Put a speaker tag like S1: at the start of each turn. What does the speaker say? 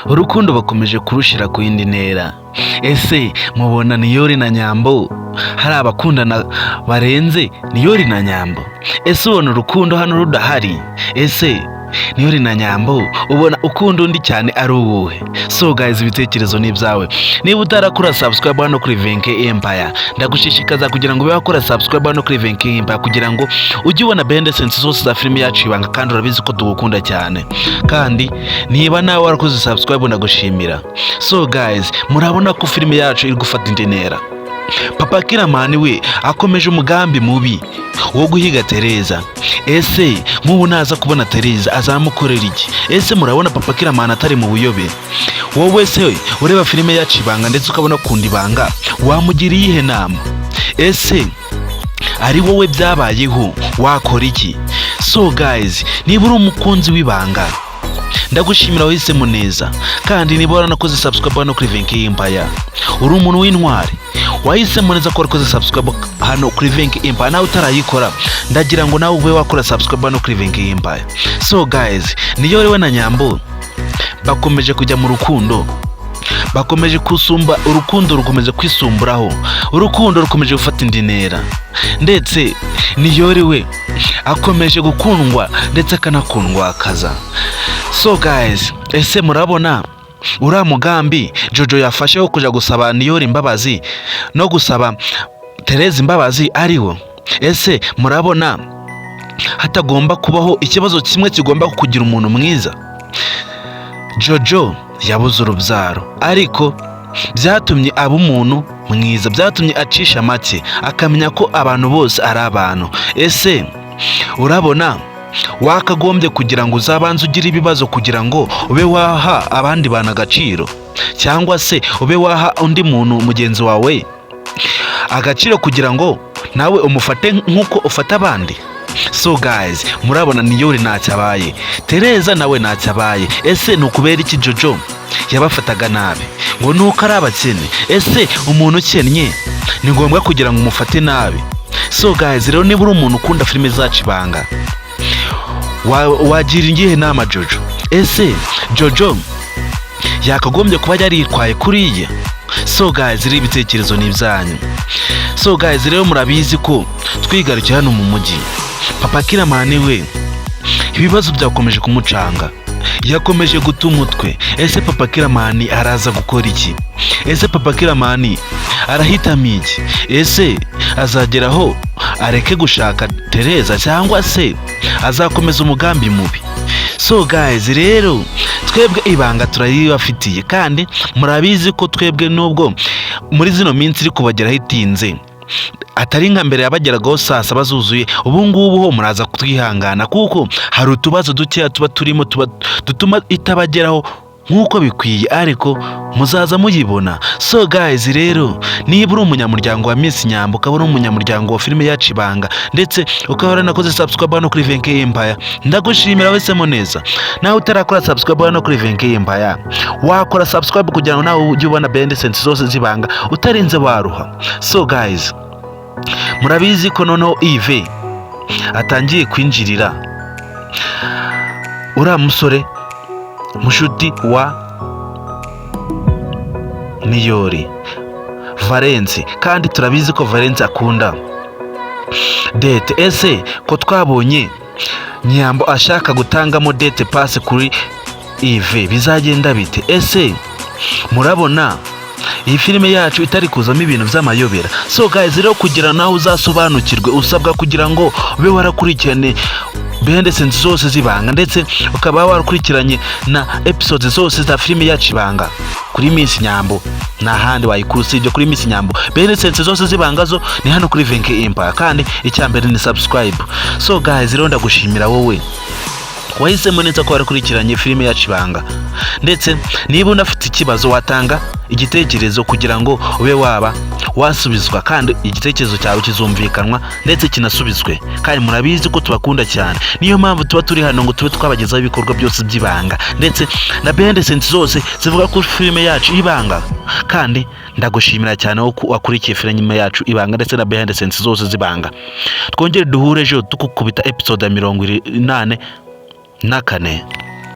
S1: Urukundo bakomeje kurushyira ku yindi ntera. Ese mubona Niyori na Nyambo hari abakundana barenze Niyori na Nyambo? Ese ubona urukundo hano rudahari? Ese Niyori na Nyambo ubona ukunda undi cyane ari uwuhe? So guys, ibitekerezo ni ibyawe. Niba utarakora subscribe hano kuri Venke Empire, ndagushishikaza kugira ngo ube wakora subscribe hano kuri Venke Empire, kugira ngo ujye ubona behind the scenes zose za filime yacu Ibanga. Kandi urabizi ko tugukunda cyane, kandi niba nawe warakoze subscribe, ndagushimira. So guys, murabona ko filime yacu iri gufata indi ntera. Papa Kiramani we akomeje umugambi mubi wo guhiga Tereza. Ese nk'ubu naza kubona Tereza azamukorera iki? Ese murabona Papa Kiramani atari mu buyobe? Wowe se ureba filime yacu Ibanga ndetse ukabona kunda Ibanga, wamugira iyihe nama? Ese ari wowe byabayeho, wakora iki? So guys, niba uri umukunzi w'Ibanga, ndagushimira, wahisemo neza. Kandi niba waranakoze subscribe hano kuri Venke Empire, uri umuntu w'intwari, wahisemo neza ko warakoze subscribe hano kuri Venke Empire. Nawe utarayikora, ndagira ngo nawe ube wakora subscribe hano kuri Venke Empire. So guys, niyo we na Nyambo bakomeje kujya mu rukundo, bakomeje kusumba, urukundo rukomeje kwisumburaho, urukundo rukomeje gufata indi ntera. Ndetse Niyori we akomeje gukundwa ndetse akanakundwa akaza. So guys, ese murabona uriya mugambi Jojo yafashe wo kujya gusaba Niyori imbabazi no gusaba Tereza imbabazi ariwo? Ese murabona hatagomba kubaho ikibazo kimwe kigomba kugira umuntu mwiza? Jojo yabuze urubyaro, ariko byatumye aba umuntu mwiza, byatumye acisha make, akamenya ko abantu bose ari abantu. Ese urabona wakagombye kugira ngo uzabanze ugire ibibazo kugira ngo ube waha abandi bantu agaciro, cyangwa se ube waha undi muntu mugenzi wawe agaciro, kugira ngo nawe umufate nk'uko ufata abandi? So guys, murabona Niyori ntacyo abaye, Tereza nawe ntacyo abaye. Ese ni ukubera iki Jojo yabafataga nabi? Ngo ni uko ari abakene? Ese umuntu ukennye ni ngombwa kugira ngo umufate nabi? So guys, rero niba uri umuntu ukunda filime zacu Ibanga, wagira iyihe nama Jojo? Ese Jojo yakagombye kuba yaritwaye kuriya? So guys, rero ibitekerezo ni ibyanyu. So guys, rero murabizi ko twigarukiye hano mu mujyi, Papa Kiramani we ibibazo byakomeje kumucanga, yakomeje guta umutwe. Ese Papa Kiramani araza gukora iki? Ese Papa Kiramani arahitamo iki? Ese azageraho areke gushaka Tereza, cyangwa se azakomeza umugambi mubi? So guys, rero twebwe Ibanga turayibafitiye, kandi murabizi ko twebwe nubwo muri zino minsi iri kubageraho itinze, atari nka mbere yabageragaho saa saba zuzuye, ubu ngubu ho muraza kutwihangana, kuko hari utubazo dukeya tuba turimo tuba dutuma itabageraho nk'uko bikwiye, ariko muzaza muyibona. So guys, rero niba uri umunyamuryango wa Miss Nyambo, ukaba uri umunyamuryango wa filime yacu Ibanga, ndetse ukaba waranakoze subscribe hano kuri Venke Empire, ndagushimira, wahisemo neza. Nawe utarakora subscribe hano kuri Venke Empire, wakora subscribe kugira ngo nawe ujye ubona behind the scenes zose z'Ibanga utarinze waruha. So guys, murabizi ko noneho Yves atangiye kwinjirira uriya musore mushuti wa Niyori, Valence. Kandi turabizi ko Valence akunda Dete. Ese ko twabonye Nyambo ashaka gutangamo Dete pasi kuri Yves, bizagenda bite? Ese murabona iyi filime yacu itari kuzamo ibintu by'amayobera? So guys, rero kugira nawe uzasobanukirwe, usabwa kugira ngo ube warakurikirane behind the scenes zose z'Ibanga, ndetse ukaba warakurikiranye na episodes zose za filime yacu Ibanga kuri Miss Nyambo. Nta handi wayikura usibye kuri Miss Nyambo. Behind the scenes zose z'Ibanga zo ni hano kuri Venke Empire, kandi icya mbere ni subscribe. So guys, rero ndagushimira wowe wahisemo neza ko warakurikiranye filime yacu Ibanga. Ndetse niba unafite ikibazo, watanga igitekerezo kugira ngo ube waba wasubizwa, kandi igitekerezo cyawe kizumvikanwa ndetse kinasubizwe. Kandi murabizi ko tubakunda cyane, niyo mpamvu tuba turi hano ngo tube twabagezaho ibikorwa byose by'Ibanga ndetse na behind the scenes zose zivuga kuri filime yacu Ibanga. Kandi ndagushimira cyane wo wakurikiye filime yacu Ibanga ndetse na behind the scenes zose z'Ibanga. Twongere duhure ejo tukukubita episode ya 84.